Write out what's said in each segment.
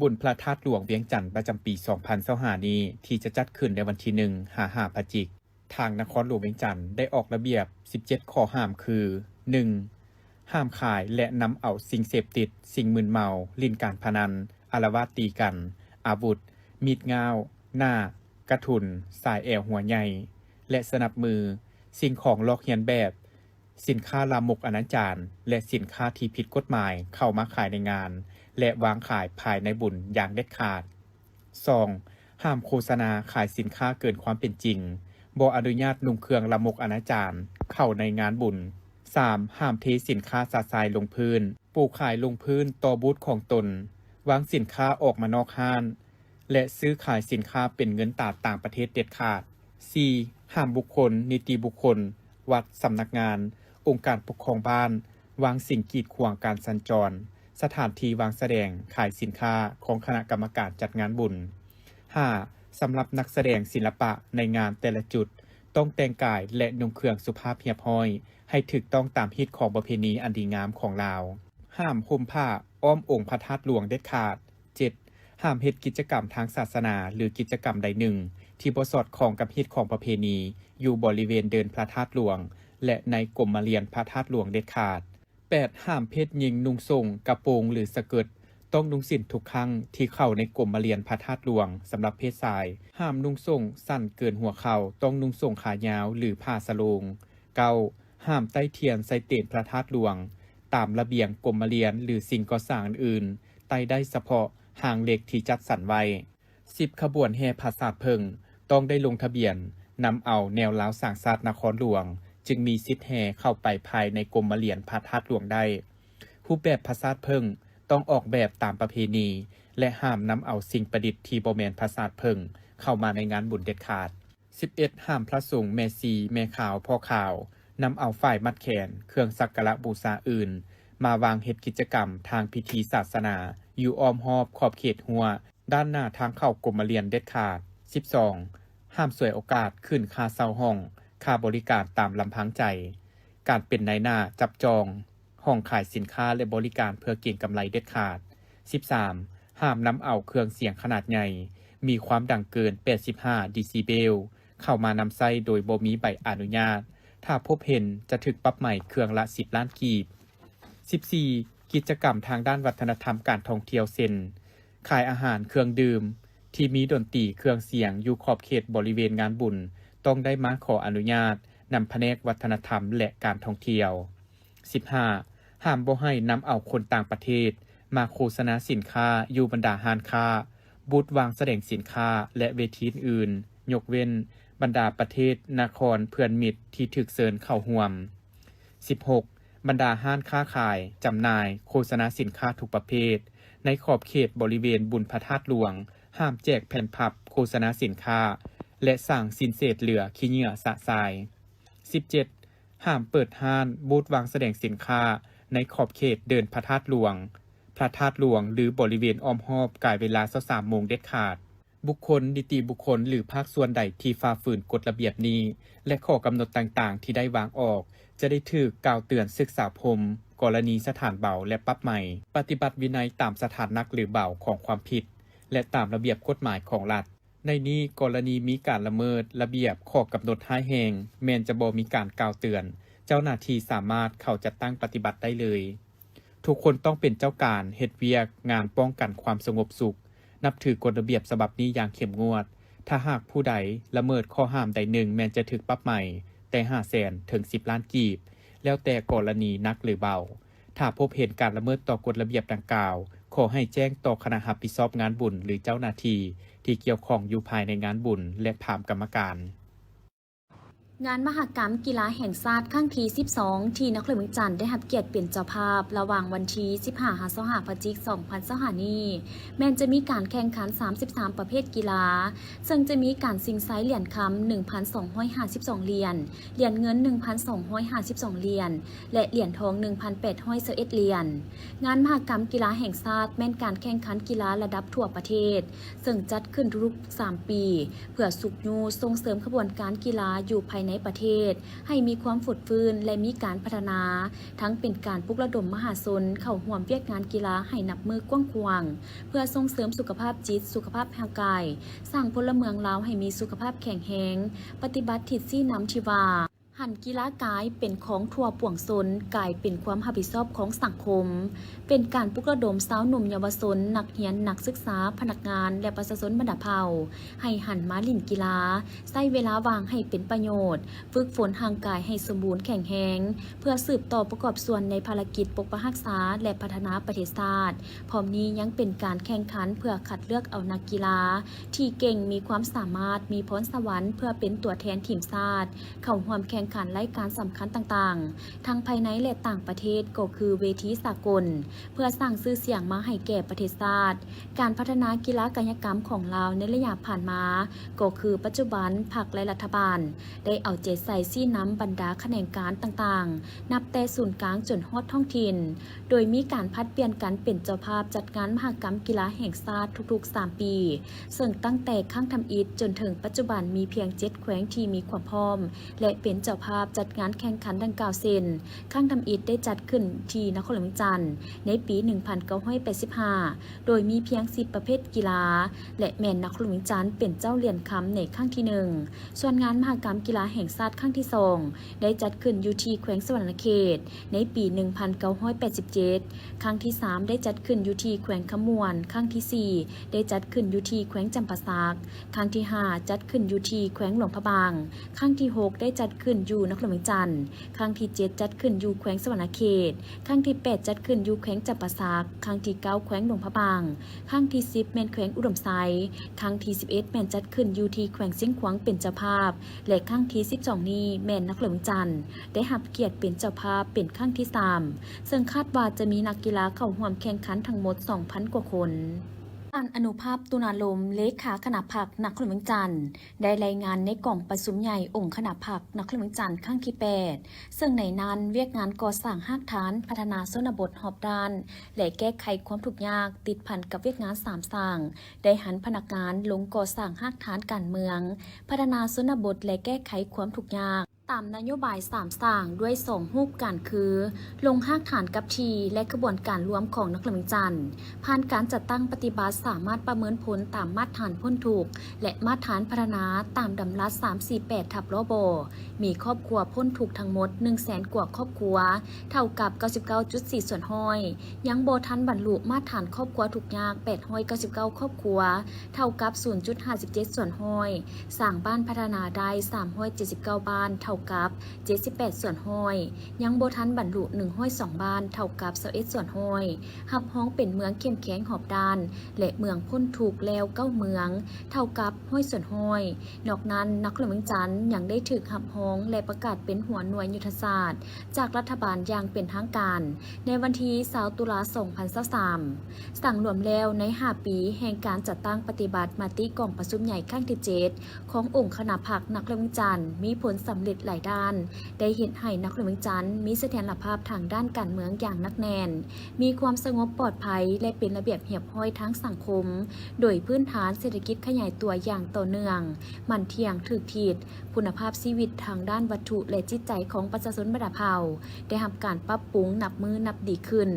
ບຸນພະທາດຫຼວງວຽງຈັນປະຈຳປີສອງພັນຊາວຫ້ານີ້ ທີ່ຈະຈັດຂຶ້ນໃນວັນທີໜຶ່ງຫາຫ້າພະຈິກ, ທາງນະຄອນຫຼວງວຽງຈັນໄດ້ອອກລະບຽບສິບເຈັດຂໍ້ຫ້າມຄື ໜຶ່ງ ຫ້າມຂາຍ ແລະ ນຳເອົາສິ່ງເສບຕິດ, ສິ່ງມຶນເມົາ, ຫຼິ້ນການພະນັນ, ອາລະວາດຕີກັນ, ອາວຸດ, ມີດງ່າວ, ໜ້າ, ກະທຸນ, ສາຍແອວຫົວໃຫຍ່ ແລະ ສະໜັບມື, ສິ່ງຂອງລອກຮຽນແບບ, ສິນຄ້າລາມົກອະນາຈານ ແລະ ສິນຄ້າທີ່ຜິດກົດໝາຍເຂົ້າມາຂາຍໃນງານ ແລະ ວາງຂາຍພາຍໃນບຸນຢ່າງເດັດຂາດ. ສອງ ຫ້າມໂຄສະນາຂາຍສິນຄ້າເກີນຄວາມເປັນຈິງ, ບໍ່ອະນຸຍາດນຸ່ງເຄື່ອງລາມົກອະນາຈານເຂົ້າໃນງານບຸນ. ສາມ ຫ້າມເທສິນຄ້າຊະຊາຍລົງພື້ນ, ປູຂາຍລົງພື້ນຕໍ່ບູດຂອງຕົນ, ວາງສິນຄ້າອອກມານອກຮ້ານ ແລະ ຊື້ຂາຍສິນຄ້າເປັນເງິນຕາຕ່າງປະເທດເດັດຂາດ. ສີ່ ຫ້າມບຸກຄົນ, ນິຕິບຸກຄົນ, ວັດ, ສຳນັກງານ, ອົງການປົກຄອງບ້ານ ວາງສິ່ງກີດຂວາງການສັນຈອນ, ສະຖານທີ່ວາງສະແດງຂາຍສິນຄ້າຂອງຄະນະກຳມະການຈັດງານບຸນ. ຫ້າ ສຳລັບນັກສະແດງສິລະປະໃນງານແຕ່ລະຈຸດ ຕ້ອງແຕ່ງກາຍ ແລະ ນຸ່ງເຄື່ອງສຸພາບຮຽບຮ້ອຍ ໃຫ້ຖືກຕ້ອງຕາມຮີດຂອງປະເພນີອັນດີງາມຂອງລາວ. ຫ້າມຫົ່ມຜ້າອ້ອມອົງພະທາດຫຼວງເດັດຂາດ. ເຈັດ ຫ້າມເຮັດກິດຈະກຳທາງສາສະໜາ ຫຼື ກິດຈະກຳໃດໜຶ່ງ ທີ່ບໍ່ສອດຄ່ອງກັບຮີດຂອງປະເພນີ ຢູ່ບໍລິເວນເດີ່ນພະທາດຫຼວງ ແລະ ໃນກົມມະລຽນພະທາດຫຼວງເດັດຂາດ. ແປດ ຫ້າມເພດຍິງນຸ່ງໂສ້ງກະໂປງ ຫຼື ສະເກີດ, ຕ້ອງນຸ່ງສິ້ນທຸກຄັ້ງທີ່ເຂົ້າໃນກົມມະລຽນພະທາດຫຼວງ. ສຳລັບເພດຊາຍ, ຫ້າມນຸ່ງໂສ້ງສັ້ນເກີນຫົວເຂົ່າ, ຕ້ອງນຸ່ງໂສ້ງຂາຍາວ ຫຼື ຜ້າສະໂລງ. ເກົ້າ ຫ້າມໄຕ້ທຽນໃສ່ເຕີນພະທາດຫຼວງ, ຕາມລະບຽງກົມມະລຽນ ຫຼື ສິ່ງກໍ່ສ້າງອື່ນໆ, ໄຕ້ໄດ້ສະເພາະຮາງເຫຼັກທີ່ຈັດສັນໄວ້. ສິບ ຂະບວນແຫ່ຜາສາດເຜິ້ງ ຕ້ອງໄດ້ລົງທະບຽນນຳເອົາແນວລາວສ້າງຊາດນະຄອນຫຼວງ ຈຶ່ງມີສິດແຫ່ເຂົ້າໄປພາຍໃນກົມມະລຽນພະທາດຫຼວງໄດ້. ຮູບແບບຜາສາດເຜິ້ງ ຕ້ອງອອກແບບຕາມປະເພນີ ແລະ ຫ້າມນຳເອົາສິ່ງປະດິດທີ່ບໍ່ແມ່ນຜາສາດເຜິ້ງເຂົ້າມາໃນງານບຸນເດັດຂາດ. ສິບເອັດ ຫ້າມພະສົງ, ແມ່ຊີ, ແມ່ຂາວ, ພໍ່ຂາວ ນຳເອົາຝ້າຍມັດແຂນ, ເຄື່ອງສັກກາລະບູຊາອື່ນ ມາວາງເຮັດກິດຈະກຳທາງພິທີສາສະໜາ ຢູ່ອ້ອມຮອບຂອບເຂດຮົ້ວ ດ້ານໜ້າທາງເຂົ້າກົມມະລຽນເດັດຂາດ. ສິບສອງ ຫ້າມສວຍໂອກາດຂຶ້ນຄ່າເຊົ່າຫ້ອງ, ຄ່າບໍລິການຕາມລຳພັງໃຈ, ການເປັນນາຍໜ້າຈັບຈອງຫ້ອງຂາຍສິນຄ້າ ແລະ ບໍລິການເພື່ອເກັງກຳໄລເດັດຂາດ. ສິບສາມ ຫ້າມນຳເອົາເຄື່ອງສຽງຂະໜາດໃຫຍ່ ມີຄວາມດັງເກີນແປດສິບຫ້າເດຊິເບວ ເຂົ້າມານຳໃຊ້ໂດຍບໍ່ມີໃບອະນຸຍາດ. ຖ້າພົບເຫັນຈະຖືກປັບໃໝເຄື່ອງລະສິບລ້ານກີບ. ສິບສີ່ ກິດຈະກຳທາງດ້ານວັດທະນະທຳການທ່ອງທ່ຽວ ເຊັ່ນ ຂາຍອາຫານ, ເຄື່ອງດື່ມທີ່ມີດົນຕີ, ເຄື່ອງສຽງ ຢູ່ຂອບເຂດບໍລິເວນງານບຸນ ຕ້ອງໄດ້ມາຂໍອະນຸຍາດນຳພະແນກວັດທະນະທຳ ແລະ ການທ່ອງທ່ຽວ. ສິບຫ້າ ຫ້າມບໍ່ໃຫ້ນຳເອົາຄົນຕ່າງປະເທດມາໂຄສະນາສິນຄ້າຢູ່ບັນດາຮ້ານຄ້າ, ບູດວາງສະແດງສິນຄ້າ ແລະ ເວທີອື່ນໆ ຍົກເວັ້ນບັນດາປະເທດນະຄອນເພື່ອນມິດທີ່ຖືກເຊີນເຂົ້າຮ່ວມ. ສິບຫົກ ບັນດາຮ້ານຄ້າຂາຍ, ຈຳໜ່າຍ, ໂຄສະນາສິນຄ້າທຸກປະເພດ ໃນຂອບເຂດບໍລິເວນບຸນພະທາດຫຼວງ ຫ້າມແຈກແຜ່ນພັບໂຄສະນາສິນຄ້າ ແລະ ສ້າງສິ່ນເສດເຫຼືອຂີ້ເຫຍື້ອຊະຊາຍ. ສິບເຈັດ ຫ້າມເປີດຮ້ານ, ບູດວາງສະແດງສິນຄ້າ ໃນຂອບເຂດເດີ່ນພະທາດຫຼວງ, ພະທາດຫຼວງ ຫຼື ບໍລິເວນອ້ອມຮອບກາຍເວລາຊາວສາມໂມງເດັດຂາດ. ບຸກຄົນ, ນິຕິບຸກຄົນ ຫຼື ພາກສ່ວນໃດທີ່ຝ່າຝືນກົດລະບຽບນີ້ ແລະ ຂໍ້ກຳນົດຕ່າງໆທີ່ໄດ້ວາງອອກ ຈະໄດ້ຖືກກ່າວເຕືອນສຶກສາພົມ, ກໍລະນີສະຖານເບົາ ແລະ ປັບໃໝ, ປະຕິບັດວິໄນຕາມສະຖານໜັກ ຫຼື ເບົາຂອງຄວາມຜິດ ແລະ ຕາມລະບຽບກົດໝາຍຂອງລັດ. ໃນນີ້, ກໍລະນີມີການລະເມີດລະບຽບຂໍ້ກຳນົດຮ້າຍແຮງ ແມ່ນຈະບໍ່ມີການກ່າວເຕືອນ, ເຈົ້າໜ້າທີ່ສາມາດເຂົ້າຈັດຕັ້ງປະຕິບັດໄດ້ເລີຍ. ທຸກຄົນຕ້ອງເປັນເຈົ້າການເຮັດວຽກງານປ້ອງກັນຄວາມສະຫງົບສຸກ, ນັບຖືກົດລະບຽບສະບັບນີ້ຢ່າງເຂັ້ມງວດ. ຖ້າຫາກຜູ້ໃດລະເມີດຂໍ້ຫ້າມໃດໜຶ່ງ ແມ່ນຈະຖືກປັບໃໝແຕ່ຫ້າແສນເຖິງສິບລ້ານກີບ, ແລ້ວແຕ່ກໍລະນີໜັກ ຫຼື ເບົາ. ຖ້າພົບເຫັນການລະເມີດຕໍ່ກົດລະບຽບດັ່ງກ່າວ, ຂໍໃຫ້ແຈ້ງຕໍ່ຄະນະຮັບຜິດຊອບງານບຸນ ຫຼື ເຈົ້າໜ້າທີ່ທີ່ກ່ຽວຂ້ອງຢູ່ພາຍໃນງານບຸນ ແລະ ພາມກຳມະການ. ງານມະຫະກຳກິລາແຫ່ງຊາດຄັ້ງທີສິບສອງ ທີ່ນະຄອນຫຼວງວຽງຈັນໄດ້ຮັບກຽດເປັນເຈົ້າພາບ ລະຫວ່າງວັນທີສິບຫ້າຫາຊາວຫ້າພະຈິກ ສອງພັນຊາວຫ້ານີ້ ແມ່ນຈະມີການແຂ່ງຂັນສາມສິບສາມປະເພດກິລາ, ເຊິ່ງຈະມີການຊິງໄຊຫຼຽນຄຳ ໜຶ່ງພັນສອງຮ້ອຍຫ້າສິບສອງຫຼຽນ, ຫຼຽນເງິນ ໜຶ່ງພັນສອງຮ້ອຍຫ້າສິບສອງຫຼຽນ ແລະ ຫຼຽນທອງ ໜຶ່ງພັນແປດຮ້ອຍຊາວເອັດຫຼຽນ. ງານມະຫະກຳກິລາແຫ່ງຊາດ ແມ່ນການແຂ່ງຂັນກິລາລະດັບທົ່ວປະເທດ ເຊິ່ງຈັດຂຶ້ນທຸກໆສາມປີ ເພື່ອຊຸກຍູ້ສົ່ງເສີມຂະບວນການກິລາຢູ່ພາຍ ໃນປະເທດໃຫ້ມີຄວາມຟົດຟື້ນ ແລະ ມີການພັດທະນາ, ທັງເປັນການປຸກລະດົມມະຫາຊົນເຂົ້າຮ່ວມວຽກງານກິລາໃຫ້ນັບມື້ກວ້າງຂວາງ, ເພື່ອສົ່ງເສີມສຸຂະພາບຈິດ, ສຸຂະພາບຮ່າງກາຍ, ສ້າງພົນລະເມືອງລາວໃຫ້ມີສຸຂະພາບແຂງແຮງ, ປະຕິບັດທິດຊີ້ນຳທີ່ວ່າ ຫັນກິລາກາຍເປັນຂອງທົ່ວປວງຊົນ, ກາຍເປັນຄວາມຮັບຜິດຊອບຂອງສັງຄົມ, ເປັນການປຸກລະດົມຊາວໜຸ່ມເຍົາວະຊົນ, ນັກຮຽນ, ນັກສຶກສາ, ພະນັກງານ ແລະ ປະຊາຊົນບັນດາເຜົ່າ ໃຫ້ຫັນມາຫຼິ້ນກິລາ, ໃຊ້ເວລາວ່າງໃຫ້ເປັນປະໂຫຍດ, ຝຶກຝົນຮ່າງກາຍໃຫ້ສົມບູນແຂງແຮງ, ເພື່ອສືບຕໍ່ປະກອບສ່ວນໃນພາລະກິດປົກປັກຮັກສາ ແລະ ພັດທະນາປະເທດຊາດ. ພ້ອມນີ້ຍັງເປັນການແຂ່ງຂັນເພື່ອຄັດເລືອກເອົານັກກິລາທີ່ເກັ່ງ, ມີຄວາມສາມາດ, ມີພອນສະຫວັນ ເພື່ອເປັນຕົວແທນທີມຊາດ ເຂົ້າຮ່ວມແຂ່ງຂັນລາຍການສຳຄັນຕ່າງໆ ທັງພາຍໃນ ແລະ ຕ່າງປະເທດ, ກໍຄືເວທີສາກົນ, ເພື່ອສ້າງຊື່ສຽງມາໃຫ້ແກ່ປະເທດຊາດ. ການພັດທະນາກິລາກາຍະກຳຂອງລາວໃນໄລຍະຜ່ານມາ, ກໍຄືປັດຈຸບັນ ພັກ ແລະ ລັດຖະບານ ໄດ້ເອົາໃຈໃສ່ຊີ້ນຳບັນດາຂະແໜງການຕ່າງໆ, ນັບແຕ່ສູນກາງຈົນຮອດທ້ອງຖິ່ນ, ໂດຍມີການຜັດປ່ຽນກັນເປັນເຈົ້າພາບຈັດງານມະຫະກຳກິລາແຫ່ງຊາດທຸກໆສາມປີ, ເຊິ່ງຕັ້ງແຕ່ຄັ້ງທຳອິດຈົນເຖິງປັດຈຸບັນມີພຽງເຈັດແຂວງທີ່ມີຄວາມພ້ອມ ແລະ ເປັນເຈົ້າພາບຈັດງານແຂ່ງຂັນດັ່ງກ່າວເຊັ່ນ, ຄັ້ງທຳອິດໄດ້ຈັດຂຶ້ນທີ່ນະຄອນຫຼວງວຽງຈັນໃນປີໜຶ່ງພັນເກົ້າຮ້ອຍແປດສິບຫ້າ ໂດຍມີພຽງສິບປະເພດກິລາ ແລະ ແມ່ນນະຄອນຫຼວງວຽງຈັນເປັນເຈົ້າຫຼຽນຄຳໃນຄັ້ງທີໜຶ່ງ. ສ່ວນງານມະຫະກຳກິລາແຫ່ງຊາດຄັ້ງທີສອງ ໄດ້ຈັດຂຶ້ນຢູ່ທີ່ແຂວງສະຫວັນນະເຂດໃນປີໜຶ່ງພັນເກົ້າຮ້ອຍແປດສິບເຈັດ, ຄັ້ງທີສາມໄດ້ຈັດຂຶ້ນຢູ່ທີ່ແຂວງຄຳມ່ວນ, ຄັ້ງທີສີ່ໄດ້ຈັດຂຶ້ນຢູ່ທີ່ແຂວງຈຳປາສັກ, ຄັ້ງທີຫ້າຈັດຂຶ້ນຢູ່ທີ່ແຂວງຫຼວງພະບາງ, ຄັ້ງທີຫົກໄດ້ຈັດຂຶ້ນຢູ່ນະຄອນຫຼວງວຽງຈັນ, ຄັ້ງທີເຈັດຈັດຂຶ້ນຢູ່ແຂວງສະຫວັນນະເຂດ, ຄັ້ງທີແປດຈັດຂຶ້ນຢູ່ແຂວງຈຳປາສັກ, ຄັ້ງທີເກົ້າແຂວງຫຼວງພະບາງ, ຄັ້ງທີສິບແມ່ນແຂວງອຸດົມໄຊ, ຄັ້ງທີສິບເອັດແມ່ນຈັດຂຶ້ນຢູ່ທີ່ແຂວງຊຽງຂວາງເປັນເຈົ້າພາບ ແລະ ຄັ້ງທີສິບສອງນີ້ແມ່ນນະຄອນຫຼວງວຽງຈັນໄດ້ຮັບກຽດເປັນເຈົ້າພາບເປັນຄັ້ງທີສາມ, ເຊິ່ງຄາດວ່າຈະມີນັກກິລາເຂົ້າຮ່ວມແຂ່ງຂັນທັງໝົດສອງພັນກວ່າຄົນ. ທ່ານ ອະນຸພາບ ຕຸນາລົມ ເລຂາຄະນະພັກນະຄອນຫຼວງວຽງຈັນ ໄດ້ລາຍງານໃນກອງປະຊຸມໃຫຍ່ອົງຄະນະພັກນະຄອນຫຼວງວຽງຈັນຄັ້ງທີແປດ, ເຊິ່ງໃນນັ້ນວຽກງານກໍ່ສ້າງຮາກຖານພັດທະນາຊົນນະບົດຮອບດ້ານ ແລະ ແກ້ໄຂຄວາມທຸກຍາກ ຕິດພັນກັບວຽກງານສາມສ້າງ ໄດ້ຫັນພະນັກງານລົງກໍ່ສ້າງຮາກຖານການເມືອງ, ພັດທະນາຊົນນະບົດ ແລະ ແກ້ໄຂຄວາມທຸກຍາກ ຕາມນະໂຍບາຍສາມສ້າງດ້ວຍສອງຮູບການຄື ລົງຮາກຖານກັບທີ່ ແລະ ຂະບວນການລວມຂອງນະຄອນຫຼວງວຽງຈັນ ຜ່ານການຈັດຕັ້ງປະຕິບັດ ສາມາດປະເມີນຜົນຕາມມາດຖານພົ້ນທຸກ ແລະ ມາດຖານພັດທະນາຕາມດຳລັດສາມສີ່ແປດທັບ ລບ ມີຄອບຄົວພົ້ນທຸກທັງໝົດໜຶ່ງແສນກວ່າຄອບຄົວ, ເທົ່າກັບເກົ້າສິບເກົ້າຈຸດສີ່ສ່ວນຮ້ອຍ, ຍັງບໍ່ທັນບັນລຸມາດຖານຄອບຄົວທຸກຍາກແປດຮ້ອຍເກົ້າສິບເກົ້າຄອບຄົວ, ເທົ່າກັບສູນຈຸດຫ້າສິບເຈັດສ່ວນຮ້ອຍ, ສ້າງບ້ານພັດທະນາໄດ້ສາມຮ້ອຍເຈັດສິບເກົ້າບ້ານ, ເທົ່າກັບເຈັດສິບແປດສ່ວນຮ້ອຍ, ຍັງບໍ່ທັນບັນລຸໜຶ່ງຮ້ອຍສອງບ້ານ, ເທົ່າກັບຊາວເອັດສ່ວນຮ້ອຍ, ຮັບຮອງເປັນເມືອງເຂັ້ມແຂງຮອບດ້ານ ແລະ ເມືອງພົ້ນທຸກແລ້ວເກົ້າເມືອງ, ເທົ່າກັບຮ້ອຍສ່ວນຮ້ອຍ. ນອກນັ້ນ, ນະຄອນຫຼວງວຽງຈັນຍັງໄດ້ຖືກຮັບຮອງ ແລະ ປະກາດເປັນຫົວໜ່ວຍຍຸດທະສາດຈາກລັດຖະບານຢ່າງເປັນທາງການ ໃນວັນທີຊາວຕຸລາສອງພັນຊາວສາມ. ສັງລວມແລ້ວ, ໃນຫ້າປີແຫ່ງການຈັດຕັ້ງປະຕິບັດມະຕິກອງປະຊຸມໃຫຍ່ຄັ້ງທີເຈັດຂອງອົງຄະນະພັກນະຄອນຫຼວງວຽງຈັນ ມີຜົນສຳເລັດຫຼາຍດ້ານ, ໄດ້ເຮັດໃຫ້ນະຄອນຫຼວງວຽງຈັນມີສະຖຽນລະພາບທາງດ້ານການເມືອງຢ່າງໜັກແໜ້ນ, ມີຄວາມສະຫງົບປອດໄພ ແລະ ເປັນລະບຽບຮຽບຮ້ອຍທາງສັງຄົມ ໂດຍພື້ນຖານເສດຖະກິດຂະຫຍາຍຕົວຢ່າງຕໍ່ເນື່ອງ, ໝັ້ນທ່ຽງ, ຖືກທິດ, ຄຸນນະພາບຊີວິດທາງດ້ານວັດຖຸ ແລະ ຈິດໃຈຂອງປະຊາຊົນບັນດາເຜົ່າ ໄດ້ຮັບການປັບປຸງນັບມື້ນັບດີຂຶ້ນ,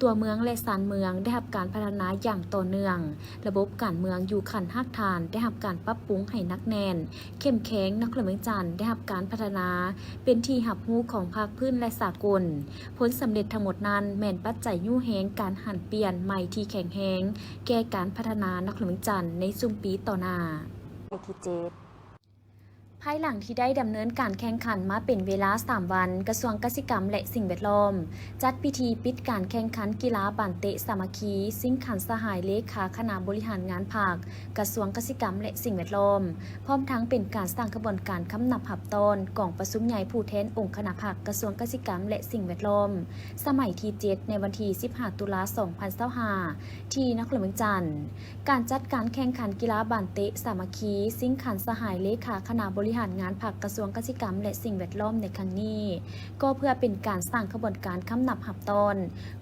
ຕົວເມືອງ ແລະ ຊານເມືອງໄດ້ຮັບການພັດທະນາຢ່າງຕໍ່ເນື່ອງ, ລະບົບການເມືອງຢູ່ຂັ້ນຮາກຖານໄດ້ຮັບການປັບປຸງໃຫ້ໜັກແໜ້ນ, ເຂັ້ມແຂງ, ນະຄອນຫຼວງວຽງຈັນໄດ້ຮັບການພັດທະນາເປັນທີ່ຮັບຮູ້ຂອງພາກພື້ນ ແລະ ສາກົນ. ຜົນສຳເລັດທັງໝົດນັ້ນແມ່ນປັດໄຈຍູ້ແຮງການຫັນປ່ຽນໃໝ່ທີ່ແຂງແຮງແກ່ການພັດທະນານະຄອນຫຼວງວຽງຈັນໃນຊຸມປີຕໍ່ໜ້າ. ທີເຈັດ ພາຍຫຼັງທີ່ໄດ້ດຳເນີນການແຂ່ງຂັນມາເປັນເວລາສາມວັນ, ກະຊວງກະສິກຳ ແລະ ສິ່ງແວດລ້ອມ ຈັດພິທີປິດການແຂ່ງຂັນກິລາບານເຕະສາມັກຄີ ຊິງຂັນສະຫາຍເລຂາຄະນະບໍລິຫານງານພັກ ກະຊວງກະສິກຳ ແລະ ສິ່ງແວດລ້ອມ, ພ້ອມທັງເປັນການສ້າງຂະບວນການຄຳນັບຮັບຕ້ອນກອງປະຊຸມໃຫຍ່ຜູ້ແທນອົງຄະນະພັກກະຊວງກະສິກຳ ແລະ ສິ່ງແວດລ້ອມ ສະໄໝທີເຈັດ ໃນວັນທີສິບຫ້າ ຕຸລາ ສອງພັນຊາວຫ້າ ທີ່ນະຄອນຫຼວງວຽງຈັນ. ການຈັດການແຂ່ງຂັນກິລາບານເຕະສາມັກຄີ ຊິງຂັນສະຫາຍເລຂາຄະນະບໍລິ ຫານງານພັກກະຊວງກະສິກຳ ແລະ ສິ່ງແວດລ້ອມໃນຄັ້ງນີ້ ກໍເພື່ອເປັນການສ້າງຂະບວນການຄຳນັບຮັບຕ້ອນ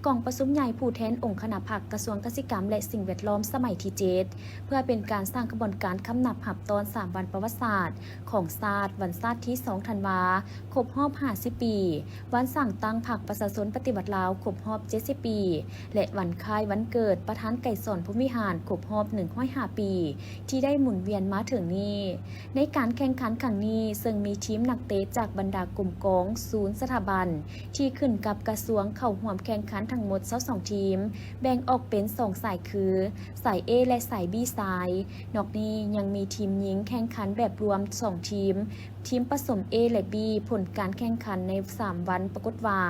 ກອງປະຊຸມໃຫຍ່ຜູ້ແທນອົງຄະນະພັກກະຊວງກະສິກຳ ແລະ ສິ່ງແວດລ້ອມສະໄໝທີເຈັດ ເພື່ອເປັນການສ້າງຂະບວນການຄຳນັບຮັບຕ້ອນສາມວັນປະຫວັດສາດຂອງຊາດ, ວັນຊາດທີສອງທັນວາ ຄົບຮອບຫ້າສິບປີ, ວັນສ້າງຕັ້ງພັກປະຊາຊົນປະຕິວັດລາວຄົບຮອບເຈັດສິບປີ ແລະ ວັນຄ້າຍວັນເກີດປະທານໄກສອນ ພົມວິຫານ ຄົບຮອບໜຶ່ງຮ້ອຍຫ້າປີ ທີ່ໄດ້ໝູນວຽນມາເຖິງນີ້. ໃນການແຂ່ງຂັນຄັ້ງນີ້ ເຊິ່ງມີທີມນັກເຕະຈາກບັນດາກົມກອງ, ສູນ, ສະຖາບັນ ທີ່ຂຶ້ນກັບກະຊວງເຂົ້າຮ່ວມແຂ່ງຂັນທັງໝົດຊາວສອງທີມ, ແບ່ງອອກເປັນສອງສາຍຄື ສາຍ A ແລະ ສາຍ B ຊາຍ. ນອກນີ້ຍັງມີທີມຍິງແຂ່ງຂັນແບບລວມສອງທີມ, ທີມປະສົມ A ແລະ B. ຜົນການແຂ່ງຂັນໃນສາມວັນປາກົດວ່າ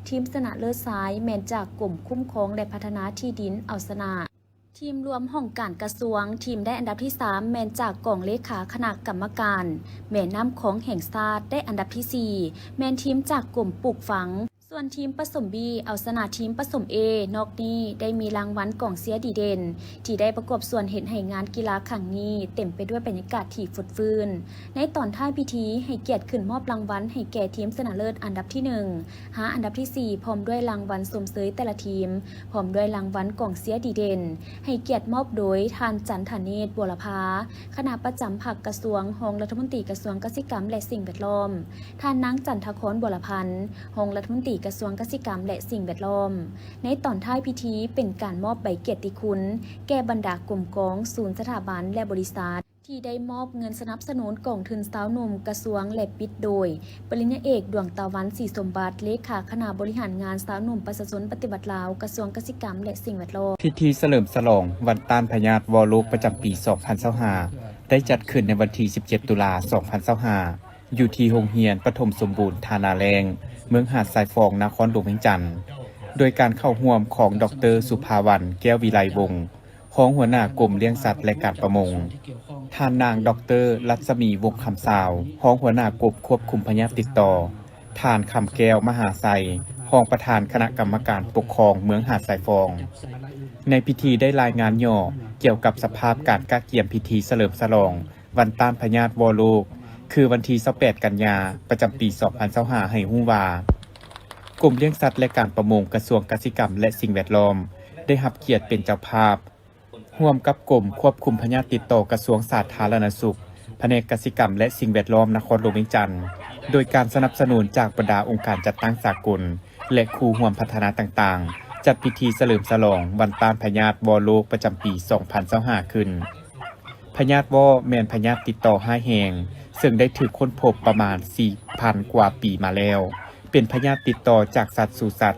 ທີມຊະນະເລີດຊາຍແມ່ນຈາກກົມຄຸ້ມຄອງ ແລະ ພັດທະນາທີ່ດິນເອົາຊະນະ ທີມລວມຫ້ອງການກະຊວງ, ທີມໄດ້ອັນດັບທີສາມແມ່ນຈາກກອງເລຂາຄະນະກຳມະການແມ່ນ້ຳຂອງແຫ່ງຊາດ, ໄດ້ອັນດັບທີສີ່ແມ່ນທີມຈາກກົມປູກຝັງ, ສ່ວນທີມປະສົມ B ເອົາຊະນະທີມປະສົມ A. ນອກນີ້ໄດ້ມີລາງວັນກອງເຊຍດີເດັ່ນ ທີ່ໄດ້ປະກອບສ່ວນເຮັດໃຫ້ງານກິລາຄັ້ງນີ້ເຕັມໄປດ້ວຍບັນຍາກາດທີ່ຟົດຟື້ນ. ໃນຕອນທ້າຍພິທີ ໃຫ້ກຽດຂຶ້ນມອບລາງວັນໃຫ້ແກ່ທີມຊະນະເລີດອັນດັບທີໜຶ່ງ ຫາອັນດັບທີສີ່ ພ້ອມດ້ວຍລາງວັນຊົມເຊີຍແຕ່ລະທີມ, ພ້ອມດ້ວຍລາງວັນກອງເຊຍດີເດັ່ນ ໃຫ້ກຽດມອບໂດຍທ່ານ ຈັນທະເນດ ບົວລະພາ ຄະນະປະຈຳພັກກະຊວງ, ຮອງລັດຖະມົນຕີກະຊວງກະສິກຳ ແລະ ສິ່ງແວດລ້ອມ, ທ່ານນາງ ຈັນທະຄອນ ບົວລະພັນ ຮອງລັດຖະມົນຕີກະຊວງກະສິກຳ ແລະ ສິ່ງແວດລ້ອມ. ໃນຕອນທ້າຍພິທີ ເປັນການມອບໃບກຽດຕິຄຸນແກ່ບັນດາກົມກອງ, ສູນ, ສະຖາບັນ ແລະ ບໍລິສັດ ທີ່ໄດ້ມອບເງິນສະໜັບສະໜູນກອງທຶນຊາວໜຸ່ມກະຊວງ ແລະ ປິດໂດຍປະລິນຍາເອກ ດວງຕາວັນ ສີສົມບັດ ເລຂາຄະນະບໍລິຫານງານຊາວໜຸ່ມປະຊາຊົນປະຕິວັດລາວ ກະຊວງກະສິກຳ ແລະ ສິ່ງແວດລ້ອມ. ພິທີສະເຫຼີມສະຫຼອງວັນຕ້ານພະຍາດວໍໂລກປະຈຳປີສອງພັນຊາວຫ້າ ໄດ້ຈັດຂຶ້ນໃນວັນທີສິບເຈັດ ຕຸລາ ສອງພັນຊາວຫ້າ ຢູ່ທີ່ໂຮງຮຽນປະຖົມສົມບູນທ່ານາແລ້ງ ເມືອງຫາດຊາຍຟອງ ນະຄອນຫຼວງວຽງຈັນ ໂດຍການເຂົ້າຮ່ວມຂອງ ດອກເຕີ ສຸພາວັນ ແກ້ວວິໄລວົງ ຮອງຫົວໜ້າກົມລ້ຽງສັດ ແລະ ການປະມົງ, ທ່ານນາງ ດອກເຕີ ລັດສະໝີ ວົງຄຳຊາວ ຮອງຫົວໜ້າກົມຄວບຄຸມພະຍາດຕິດຕໍ່, ທ່ານ ຄຳແກ້ວ ມະຫາໄຊ ຮອງປະທານຄະນະກຳມະການປົກຄອງເມືອງຫາດຊາຍຟອງ. ໃນພິທີໄດ້ລາຍງານຫຍໍ້ກ່ຽວກັບສະພາບການກະກຽມພິທີສະເຫຼີມສະຫຼອງ ວັນຕ້ານພະຍາດວໍໂລກ ຄືວັນທີຊາວແປດ ກັນຍາ ປະຈຳປີສອງພັນຊາວຫ້າ ໃຫ້ຮູ້ວ່າ ກົມລ້ຽງສັດ ແລະ ການປະມົງ ກະຊວງກະສິກຳ ແລະ ສິ່ງແວດລ້ອມ ໄດ້ຮັບກຽດເປັນເຈົ້າພາບ ຮ່ວມກັບກົມຄວບຄຸມພະຍາດຕິດຕໍ່ ກະຊວງສາທາລະນະສຸກ, ພະແນກກະສິກຳ ແລະ ສິ່ງແວດລ້ອມ ນະຄອນຫຼວງວຽງຈັນ, ໂດຍການສະໜັບສະໜູນຈາກບັນດາອົງການຈັດຕັ້ງສາກົນ ແລະ ຄູ່ຮ່ວມພັດທະນາຕ່າງໆ ຈັດພິທີສະເຫຼີມສະຫຼອງວັນຕ້ານພະຍາດວໍໂລກປະຈຳປີສອງພັນຊາວຫ້າຂຶ້ນ. ພະຍາດວໍແມ່ນພະຍາດຕິດຕໍ່ຮ້າຍແຮງ ເຊິ່ງໄດ້ຖືກຄົ້ນພົບປະມານສີ່ພັນກວ່າປີມາແລ້ວ, ເປັນພະຍາດຕິດຕໍ່ຈາກສັດສູ່ສັດ,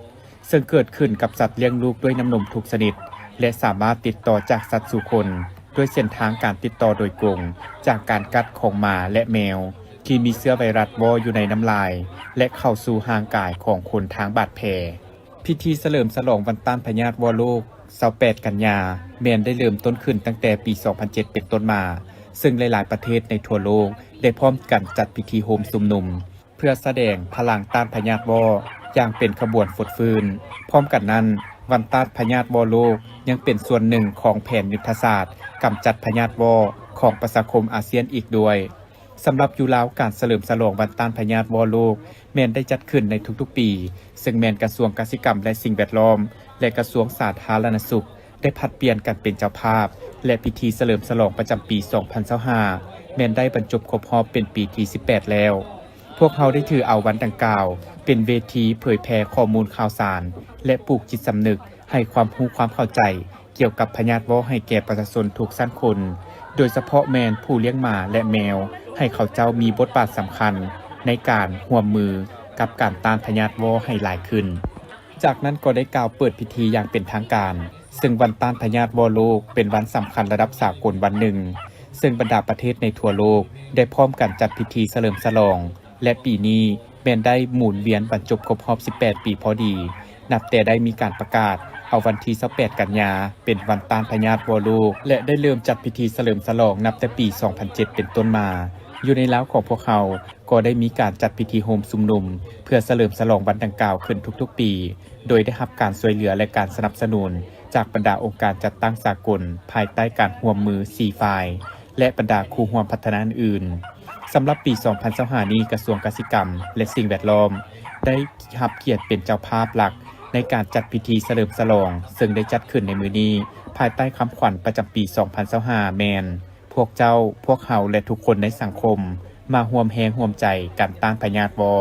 ເຊິ່ງເກີດຂຶ້ນກັບສັດລ້ຽງລູກດ້ວຍນ້ຳນົມທຸກຊະນິດ ແລະ ສາມາດຕິດຕໍ່ຈາກສັດສູ່ຄົນ ດ້ວຍເສັ້ນທາງການຕິດຕໍ່ໂດຍກົງ ຈາກການກັດຂອງໝາ ແລະ ແມວ ທີ່ມີເຊື້ອໄວຣັສວໍຢູ່ໃນນ້ຳລາຍ ແລະ ເຂົ້າສູ່ຮ່າງກາຍຂອງຄົນທາງບາດແຜ. ພິທີສະເຫຼີມສະຫຼອງວັນຕ້ານພະຍາດວໍໂລກ ຊາວແປດ ກັນຍາ ແມ່ນໄດ້ເລີ່ມຕົ້ນຂຶ້ນຕັ້ງແຕ່ປີສອງພັນເຈັດເປັນຕົ້ນມາ, ເຊິ່ງຫຼາຍໆປະເທດໃນທົ່ວໂລກໄດ້ພ້ອມກັນຈັດພິທີໂຮມຊຸມນຸມ ເພື່ອສະແດງພະລັງຕ້ານພະຍາດວໍຢ່າງເປັນຂະບວນຟົດຟື້ນ. ພ້ອມກັນນັ້ນ, ວັນຕ້ານພະຍາດວໍໂລກຍັງເປັນສ່ວນໜຶ່ງຂອງແຜນຍຸດທະສາດກຳຈັດພະຍາດວໍຂອງປະຊາຄົມອາຊຽນອີກດ້ວຍ. ສຳລັບຢູ່ລາວ, ການສະເຫຼີມສະຫຼອງວັນຕ້ານພະຍາດວໍໂລກແມ່ນໄດ້ຈັດຂຶ້ນໃນທຸກໆປີ, ເຊິ່ງແມ່ນກະຊວງກະສິກຳ ແລະ ສິ່ງແວດລ້ອມ ແລະ ກະຊວງສາທາລະນະສຸກ ໄດ້ຜັດປ່ຽນກັນເປັນເຈົ້າພາບ ແລະ ພິທີສະເຫຼີມສະຫຼອງປະຈຳປີສອງພັນຊາວຫ້າ ແມ່ນໄດ້ບັນຈົບຄົບຮອບເປັນປີທີສິບແປດແລ້ວ. ພວກເຮົາໄດ້ຖືເອົາວັນດັ່ງກ່າວເປັນເວທີເຜີຍແຜ່ຂໍ້ມູນຂ່າວສານ ແລະ ປູກຈິດສຳນຶກໃຫ້ຄວາມຮູ້ຄວາມເຂົ້າໃຈ ກ່ຽວກັບພະຍາດວໍໃຫ້ແກ່ປະຊາຊົນທຸກຊັ້ນຄົນ, ໂດຍສະເພາະແມ່ນຜູ້ລ້ຽງໝາ ແລະ ແມວ, ໃຫ້ເຂົາເຈົ້າມີບົດບາດສຳຄັນໃນການຮ່ວມມືກັບການຕ້ານພະຍາດວໍໃຫ້ຫຼາຍຂຶ້ນ. ຈາກນັ້ນກໍໄດ້ກ່າວເປີດພິທີຢ່າງເປັນທາງການ, ເຊິ່ງວັນຕ້ານພະຍາດວໍໂລກເປັນວັນສຳຄັນລະດັບສາກົນວັນໜຶ່ງ, ເຊິ່ງບັນດາປະເທດໃນທົ່ວໂລກໄດ້ພ້ອມກັນຈັດພິທີສະເຫຼີມສະຫຼອງ ແລະ ປີນີ້ແມ່ນໄດ້ໝູນວຽນບັນຈົບຄົບຮອບສິບແປດປີພໍດີ, ນັບແຕ່ໄດ້ມີການປະກາດເອົາວັນທີຊາວແປດ ກັນຍາ ເປັນວັນຕ້ານພະຍາດວໍໂລກ ແລະ ໄດ້ເລີ່ມຈັດພິທີສະເຫຼີມສະຫຼອງນັບແຕ່ປີສອງພັນເຈັດເປັນຕົ້ນມາ. ຢູ່ໃນລາວຂອງພວກເຮົາກໍໄດ້ມີການຈັດພິທີໂຮມຊຸມນຸມ ເພື່ອສະເຫຼີມສະຫຼອງວັນດັ່ງກ່າວຂຶ້ນທຸກໆປີ, ໂດຍໄດ້ຮັບການຊ່ວຍເຫຼືອ ແລະ ການສະໜັບສະໜູນຈາກບັນດາອົງການຈັດຕັ້ງສາກົນ ພາຍໃຕ້ການຮ່ວມມືສີ່ຝ່າຍ ແລະ ບັນດາຄູ່ຮ່ວມພັດທະນາອື່ນ ສຳລັບປີສອງພັນຊາວຫ້ານີ້, ກະຊວງກະສິກຳ ແລະ ສິ່ງແວດລ້ອມ ໄດ້ຮັບກຽດເປັນເຈົ້າພາບຫຼັກໃນການຈັດພິທີສະເຫຼີມສະຫຼອງ, ເຊິ່ງໄດ້ຈັດຂຶ້ນໃນມື້ນີ້ ພາຍໃຕ້ຄຳຂວັນປະຈຳປີສອງພັນຊາວຫ້າ ແມ່ນ ພວກເຈົ້າ, ພວກເຮົາ ແລະ ທຸກຄົນໃນສັງຄົມ ມາຮ່ວມແຮງຮ່ວມໃຈກັນຕ້ານພະຍາດວໍ້.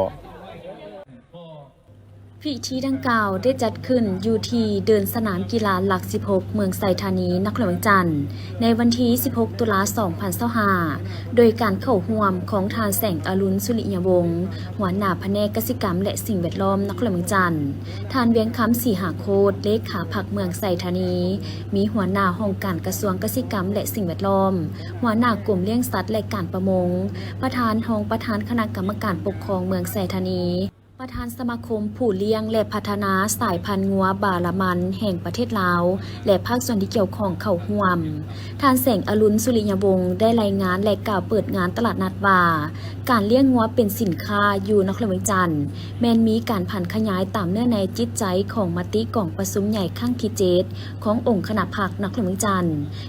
ພິທີດັ່ງກ່າວໄດ້ຈັດຂຶ້ນຢູ່ທີ່ເດີ່ນສະໜາມກິລາຫຼັກສິບຫົກ ເມືອງໄຊທານີ, ນະຄອນຫຼວງວຽງຈັນ ໃນວັນທີສິບຫົກ ຕຸລາ ສອງພັນຊາວຫ້າ ໂດຍການເຂົ້າຮ່ວມຂອງທ່ານ ແສງອະລຸນ ສຸລິຍະວົງ ຫົວໜ້າພະແນກກະສິກຳ ແລະ ສິ່ງແວດລ້ອມ ນະຄອນຫຼວງວຽງຈັນ, ທ່ານ ວຽງຄຳ ສີຫາໂຄດ ເລຂາພັກເມືອງໄຊທານີ, ມີຫົວໜ້າຫ້ອງການກະຊວງກະສິກຳ ແລະ ສິ່ງແວດລ້ອມ, ຫົວໜ້າກົມລ້ຽງສັດ ແລະ ການປະມົງ, ປະທານ, ຮອງປະທານຄະນະກຳມະການປົກຄອງເມືອງໄຊທານີ, ປະທານສະມາຄົມຜູ້ລ້ຽງ ແລະ ພັດທະນາສາຍພັນງົວບາລາມັນແຫ່ງປະເທດລາວ ແລະ ພາກສ່ວນທີ່ກ່ຽວຂ້ອງເຂົ້າຮ່ວມ. ທ່ານ ແສງອະລຸນ ສຸລິຍະວົງ ໄດ້ລາຍງານ ແລະ ກ່າວເປີດງານຕະຫຼາດນັດວ່າ ການລ້ຽງງົວເປັນສິນຄ້າຢູ່ນະຄອນຫຼວງວຽງຈັນ ແມ່ນມີການຜັນຂະຫຍາຍຕາມເນື້ອໃນຈິດໃຈຂອງມະຕິກອງປະຊຸມໃຫຍ່ຄັ້ງທີເຈັດ ຂອງອົງຄະນະພັກນະຄອນຫຼວງວຽງຈັນ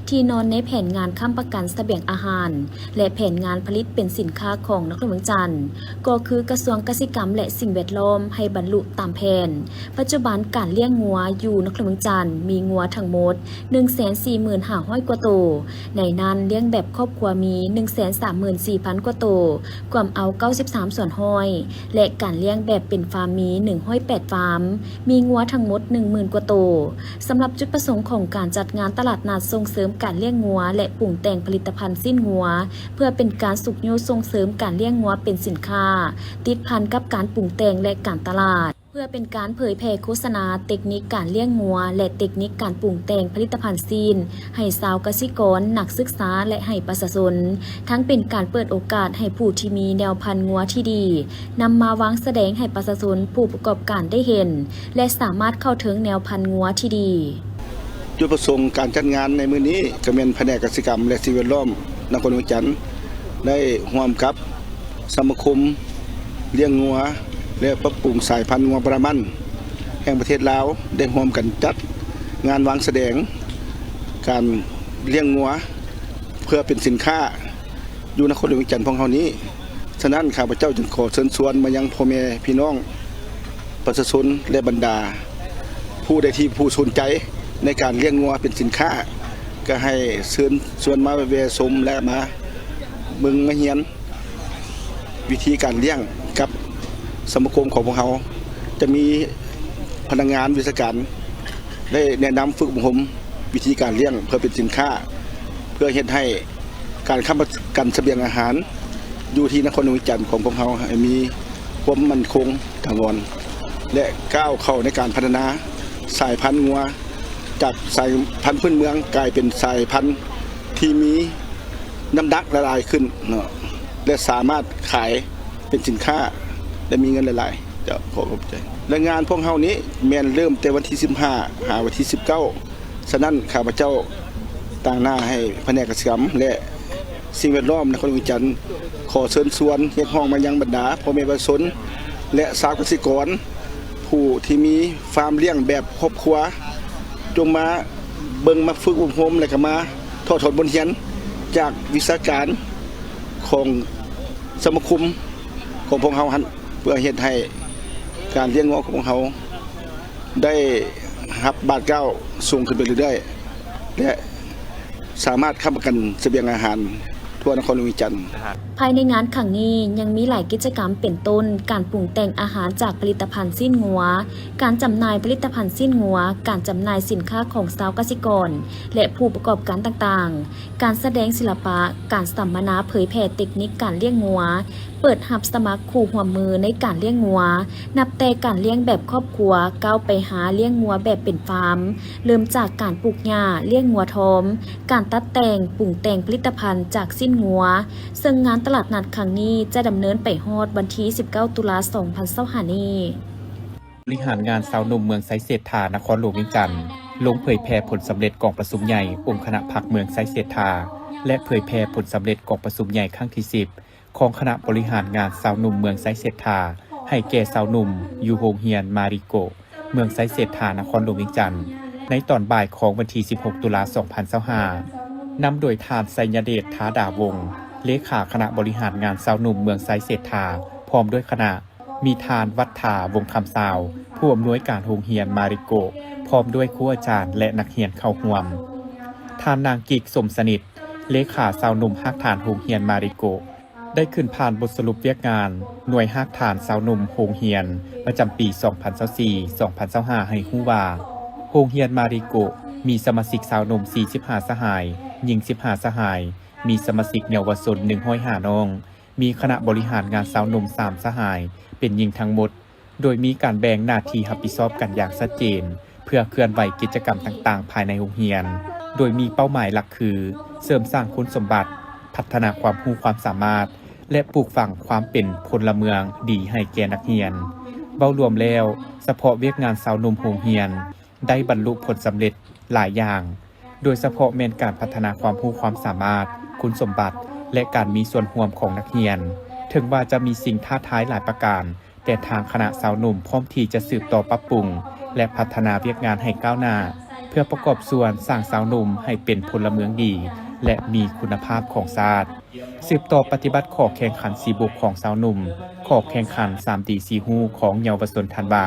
ທີ່ນອນໃນແຜນງານຄ້ຳປະກັນສະບຽງອາຫານ ແລະ ແຜນງານຜະລິດເປັນສິນຄ້າຂອງນະຄອນຫຼວງວຽງຈັນ ກໍຄືກະຊວງກະສິກຳ ແລະ ສິ່ງແວດລ້ອມ ໃຫ້ບັນລຸຕາມແຜນ. ປັດຈຸບັນການລ້ຽງງົວຢູ່ນະຄອນຫຼວງວຽງຈັນມີງົວທັງໝົດ ໜຶ່ງແສນສີ່ໝື່ນຫ້າຮ້ອຍກວ່າໂຕ, ໃນນັ້ນລ້ຽງແບບຄອບຄົວມີ ໜຶ່ງແສນສາມໝື່ນສີ່ພັນກວ່າໂຕ, ກວມເອົາເກົ້າສິບສາມສ່ວນຮ້ອຍ ແລະ ການລ້ຽງແບບເປັນຟາມມີ ໜຶ່ງຮ້ອຍແປດຟາມ, ມີງົວທັງໝົດ ໜຶ່ງໝື່ນກວ່າໂຕ. ສຳລັບຈຸດປະສົງຂອງການຈັດງານຕະຫຼາດນັດສົ່ງເສີມການລ້ຽງງົວ ແລະ ປຸງແຕ່ງຜະລິດຕະພັນຊີ້ນງົວ ເພື່ອເປັນການຊຸກຍູ້ສົ່ງເສີມການລ້ຽງງົວເປັນສິນຄ້າ ຕິດພັນກັບການປຸງແຕ່ງ ແລະ ການຕະຫຼາດ. ເພື່ອເປັນການເຜີຍແຜ່ໂຄສະນາເຕັກນິກການລ້ຽງງົວ ແລະ ເຕັກນິກການປຸງແຕ່ງຜະລິດຕະພັນຊີ້ນໃຫ້ຊາວກະສິກອນ, ນັກສຶກສາ ແລະ ໃຫ້ປະຊາຊົນ, ທັງເປັນການເປີດໂອກາດໃຫ້ຜູ້ທີ່ມີແນວພັນງົວທີ່ດີ ນຳມາວາງສະແດງໃຫ້ປະຊາຊົນຜູ້ປະກອບການໄດ້ເຫັນ ແລະ ສາມາດເຂົ້າເຖິງແນວພັນງົວທີ່ດີ. ຈຸດປະສົງການຈັດງານໃນມື້ນີ້ ກໍແມ່ນພະແນກກະສິກຳ ແລະ ສິ່ງແວດລ້ອມນະຄອນຫຼວງວຽງຈັນ ໄດ້ຮ່ວມກັບ ສະມາຄົມລ້ຽງງົວ ແລະ ປັບປຸງສາຍພັນງົວບຣາມັນແຫ່ງປະເທດລາວ ໄດ້ຮ່ວມກັນຈັດງານວາງສະແດງການລ້ຽງງົວເພື່ອເປັນສິນຄ້າຢູ່ນະຄອນຫຼວງວຽງຈັນຂອງເຮົານີ້. ສະນັ້ນ ຂ້າພະເຈົ້າຈຶ່ງຂໍເຊີນຊວນມາຍັງພໍ່ແມ່ພີ່ນ້ອງປະຊາຊົນ ແລະ ບັນດາຜູ້ໃດທີ່ຜູ້ສົນໃຈໃນການລ້ຽງງົວເປັນສິນຄ້າ ກໍໃຫ້ເຊີນຊວນມາແວ່ຊົມ ແລະ ມາເບິ່ງມາຮຽນ ວິທີການລ້ຽງກັບສະມາຄົມຂອງພວກເຮົາ ຈະມີພະນັກງານວິຊາການໄດ້ແນະນຳຝຶກອົບຮົມວິທີການລ້ຽງເພື່ອເປັນສິນຄ້າ ເພື່ອເຮັດໃຫ້ການຄ້ຳປະກັນສະບຽງອາຫານຢູ່ທີ່ນະຄອນຫຼວງວຽງຈັນຂອງພວກເຮົາໃຫ້ມີຄວາມໝັ້ນຄົງຖາວອນ ແລະ ກ້າວເຂົ້າໃນການພັດທະນາສາຍພັນງົວ ຈາກສາຍພັນພື້ນເມືອງກາຍເປັນສາຍພັນທີ່ມີ ນ້ຳໜັກຫຼາຍໆຂຶ້ນເນາະ ແລະ ສາມາດຂາຍເປັນສິນຄ້າ ແລະ ມີເງິນຫຼາຍໆ. ເຈົ້າ ຂໍຂອບໃຈ. ແລະ ງານພວກເຮົານີ້ແມ່ນເລີ່ມແຕ່ວັນທີສິບຫ້າ ຫາວັນທີສິບເກົ້າ. ສະນັ້ນ ຂ້າພະເຈົ້າຕາງໜ້າໃຫ້ພະແນກກະສິກຳ ແລະ ສິ່ງແວດລ້ອມນະຄອນຫຼວງວຽງຈັນ ຂໍເຊີນຊວນຮຽກຮ້ອງມາຍັງບັນດາພໍ່ແມ່ປະຊາຊົນ ແລະ ຊາວກະສິກອນ ຜູ້ທີ່ມີຟາມລ້ຽງແບບຄອບຄົວ ຈົ່ງມາເບິ່ງ ມາຝຶກອົບຮົມ ແລະ ກໍມາຖອດຖອນບົດຮຽນຈາກວິຊາການຂອງສະມາຄົມຂອງພວກເຮົາຫັ້ນ ເພື່ອເຮັດໃຫ້ການລ້ຽງງົວຂອງພວກເຮົາໄດ້ຮັບບາດກ້າວສູງຂຶ້ນໄປເລື້ອຍໆ ແລະ ສາມາດຄ້ຳປະກັນສະບຽງອາຫານທົ່ວນະຄອນຫຼວງວຽງຈັນ. ພາຍໃນງານຄັ້ງນີ້ຍັງມີຫຼາຍກິດຈະກຳ ເປັນຕົ້ນ ການປຸງແຕ່ງອາຫານຈາກຜະລິດຕະພັນຊີ້ນງົວ, ການຈຳໜ່າຍຜະລິດຕະພັນຊີ້ນງົວ, ການຈຳໜ່າຍສິນຄ້າຂອງຊາວກະສິກອນ ແລະ ຜູ້ປະກອບການຕ່າງໆ, ການສະແດງສິລະປະ, ການສຳມະນາເຜີຍແຜ່ເຕັກນິກການລ້ຽງງົວ, ເປີດຮັບສະໝັກຄູ່ຮ່ວມມືໃນການລ້ຽງງົວ, ນັບແຕ່ການລ້ຽງແບບຄອບຄົວ ກ້າວໄປຫາລ້ຽງງົວແບບເປັນຟາມ, ເລີ່ມຈາກການປູກຫຍ້າ, ລ້ຽງງົວທອມ, ການຕັດແຕ່ງ, ປຸງແຕ່ງຜະລິດຕະພັນຈາກຊີ້ນງົວ, ເຊິ່ງງານຕະຫຼາດນັດຄັ້ງນີ້ຈະດຳເນີນໄປຮອດວັນທີສິບເກົ້າ ຕຸລາ ສອງພັນຊາວຫ້ານີ້. ບໍລິຫານງານຊາວໜຸ່ມເມືອງໄຊເສດຖາ ນະຄອນຫຼວງວຽງຈັນ ລົງເຜີຍແຜ່ຜົນສຳເລັດກອງປະຊຸມໃຫຍ່ອົງຄະນະພັກເມືອງໄຊເສດຖາ ແລະ ເຜີຍແຜ່ຜົນສຳເລັດກອງປະຊຸມໃຫຍ່ຄັ້ງທີສິບ ຂອງຄະນະບໍລິຫານງານຊາວໜຸ່ມເມືອງໄຊເສດຖາ ໃຫ້ແກ່ຊາວໜຸ່ມຢູ່ໂຮງຮຽນມາຣິໂກະ ເມືອງໄຊເສດຖາ ນະຄອນຫຼວງວຽງຈັນ ໃນຕອນບ່າຍຂອງວັນທີສິບຫົກ ຕຸລາ ສອງພັນຊາວຫ້າ ນຳໂດຍທ່ານ ໄຊຍະເດດ ທາດາວົງ ເລຂາຄະນະບໍລິຫານງານຊາວໜຸ່ມເມືອງໄຊເສດຖາ ພ້ອມດ້ວຍຄະນະ, ມີທ່ານ ວັດຖາ ວົງຄຳຊາວ ຜູ້ອຳນວຍການໂຮງຮຽນມາລິໂກະ ພ້ອມດ້ວຍຄູອາຈານ ແລະ ນັກຮຽນເຂົ້າຮ່ວມ. ທ່ານ ນາງ ກິກ ສົມສະໜິດ ເລຂາຊາວໜຸ່ມຮາກຖານໂຮງຮຽນມາລິໂກະ ໄດ້ຂຶ້ນຜ່ານບົດສະຫຼຸບວຽກງານໜ່ວຍຮາກຖານຊາວໜຸ່ມໂຮງຮຽນ ປະຈຳປີສອງພັນຊາວສີ່ ສອງພັນຊາວຫ້າ ໃຫ້ຮູ້ວ່າ, ໂຮງຮຽນມາລິໂກະ ມີສະມາຊິກຊາວໜຸ່ມສີ່ສິບຫ້າສະຫາຍ, ຍິງສິບຫ້າສະຫາຍ, ມີສະມາຊິກເຍົາວະຊົນໜຶ່ງຮ້ອຍຫ້ານ້ອງ, ມີຄະນະບໍລິຫານງານຊາວໜຸ່ມສາມສະຫາຍ ເປັນຍິງທັງໝົດ, ໂດຍມີການແບ່ງໜ້າທີ່ຮັບຜິດຊອບກັນຢ່າງຊັດເຈນ ເພື່ອເຄື່ອນໄຫວກິດຈະກຳຕ່າງໆພາຍໃນໂຮງຮຽນ, ໂດຍມີເປົ້າໝາຍຫຼັກຄື ເສີມສ້າງຄຸນສົມບັດ, ພັດທະນາຄວາມຮູ້ຄວາມສາມາດ ແລະ ປູກຝັງຄວາມເປັນພົນລະເມືອງດີໃຫ້ແກ່ນັກຮຽນ. ເວົ້າລວມແລ້ວ, ສະເພາະວຽກງານຊາວໜຸ່ມໂຮງຮຽນ ໄດ້ບັນລຸຜົນສຳເລັດຫຼາຍຢ່າງ, ໂດຍສະເພາະແມ່ນການພັດທະນາຄວາມຮູ້ຄວາມສາມາດ, ຄຸນສົມບັດ ແລະ ການມີສ່ວນຮ່ວມຂອງນັກຮຽນ. ເຖິງວ່າຈະມີສິ່ງທ້າທາຍຫຼາຍປະການ, ແຕ່ທາງຄະນະຊາວໜຸ່ມພ້ອມທີ່ຈະສືບຕໍ່ປັບປຸງ ແລະ ພັດທະນາວຽກງານໃຫ້ກ້າວໜ້າ ເພື່ອປະກອບສ່ວນສ້າງຊາວໜຸ່ມໃຫ້ເປັນພົນລະເມືອງດີ ແລະ ມີຄຸນນະພາບຂອງຊາດ. ສືບຕໍ່ປະຕິບັດຂໍ້ແຂ່ງຂັນສີ່ບົກຂອງຊາວໜຸ່ມ, ຂໍ້ແຂ່ງຂັນສາມດີສີ່ຮູ້ຂອງເຍົາວະຊົນທັນວາ,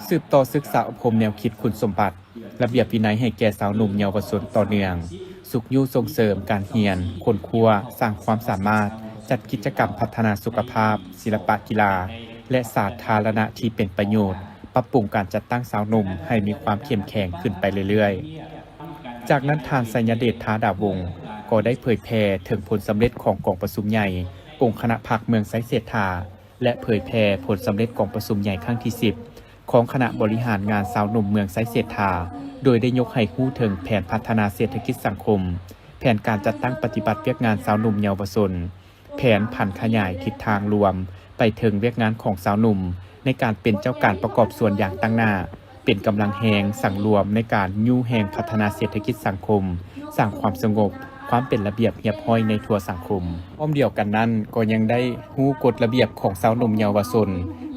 ສືບຕໍ່ສຶກສາອົບຮົມແນວຄິດຄຸນສົມບັດ, ລະບຽບວິໄນໃຫ້ແກ່ຊາວໜຸ່ມເຍົາວະຊົນຕໍ່ເນື່ອງ, ຊຸກຍູ້ສົ່ງເສີມການຮຽນ, ຄົ້ນຄວ້າ, ສ້າງຄວາມສາມາດ, ຈັດກິດຈະກຳພັດທະນາສຸຂະພາບ, ສິລະປະກິລາ ແລະ ສາທາລະນະທີ່ເປັນປະໂຫຍດ, ປັບປຸງການຈັດຕັ້ງຊາວໜຸ່ມໃຫ້ມີຄວາມເຂັ້ມແຂງຂຶ້ນໄປເລື້ອຍໆ. ຈາກນັ້ນທ່ານ ໄຊຍະເດດ ທາດາວົງ ກໍໄດ້ເຜີຍແຜ່ເຖິງຜົນສຳເລັດຂອງກອງປະຊຸມໃຫຍ່ອົງຄະນະພັກເມືອງໄຊເສດຖາ ແລະ ເຜີຍແຜ່ຜົນສຳເລັດກອງປະຊຸມໃຫຍ່ຄັ້ງທີສິບ ຂອງຄະນະບໍລິຫານງານຊາວໜຸ່ມເມືອງໄຊເສດຖາ, ໂດຍໄດ້ຍົກໃຫ້ຮູ້ເຖິງແຜນພັດທະນາເສດຖະກິດສັງຄົມ, ແຜນການຈັດຕັ້ງປະຕິບັດວຽກງານຊາວໜຸ່ມເຍົາວະຊົນ, ແຜນຜັນຂະຫຍາຍທິດທາງລວມໄປເຖິງວຽກງານຂອງຊາວໜຸ່ມ ໃນການເປັນເຈົ້າການປະກອບສ່ວນຢ່າງຕັ້ງໜ້າ, ເປັນກຳລັງແຮງສັງລວມໃນການຍູ້ແຮງພັດທະນາເສດຖະກິດສັງຄົມ, ສ້າງຄວາມສະຫງົບ, ຄວາມເປັນລະບຽບຮຽບຮ້ອຍໃນທົ່ວສັງຄົມ. ພ້ອມດຽວກັນນັ້ນ, ກໍຍັງໄດ້ຮູ້ກົດລະບຽບຂອງຊາວໜຸ່ມເຍົາວະຊົນ,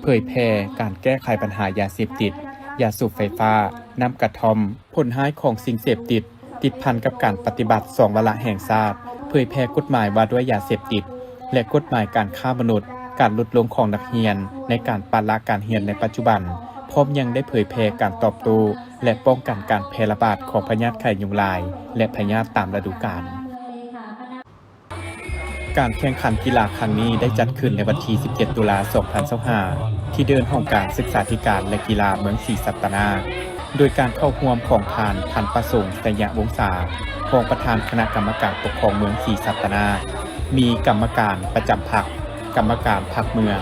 ເຜີຍແຜ່ການແກ້ໄຂບັນຫາຢາເສບຕິດ, ຢາສູບໄຟຟ້າ, ນ້ຳກະທ່ອມ, ຜົນຮ້າຍຂອງສິ່ງເສບຕິດ, ຕິດພັນກັບການປະຕິບັດສອງວາລະແຫ່ງຊາດ, ເຜີຍແຜ່ກົດໝາຍວ່າດ້ວຍຢາເສບຕິດ ແລະ ກົດໝາຍການຄ້າມະນຸດ, ການຫຼຸດລົງຂອງນັກຮຽນໃນການປະລະການຮຽນໃນປັດຈຸບັນ, ພ້ອມຍັງໄດ້ເຜີຍແຜ່ການຕອບໂຕ້ ແລະ ປ້ອງກັນການແຜ່ລະບາດຂອງພະຍາດໄຂ້ຍຸງລາຍ ແລະ ພະຍາດຕາມລະດູການ. ການແຂ່ງຂັນກິລາຄັ້ງນີ້ໄດ້ຈັດຂຶ້ນໃນວັນທີສິບເຈັດ ຕຸລາ ສອງພັນຊາວຫ້າ ທີ່ເດີ່ນຫ້ອງການສຶກສາທິການ ແລະ ກິລາເມືອງສີສັດຕະນາກ, ໂດຍການເຂົ້າຮ່ວມຂອງທ່ານ ພັນປະສົງ ໄຊຍະວົງສາ, ຮອງປະທານຄະນະກຳມະການປົກຄອງເມືອງສີສັດຕະນາກ, ມີກຳມະການປະຈຳພັກ, ກຳມະການພັກເມືອງ,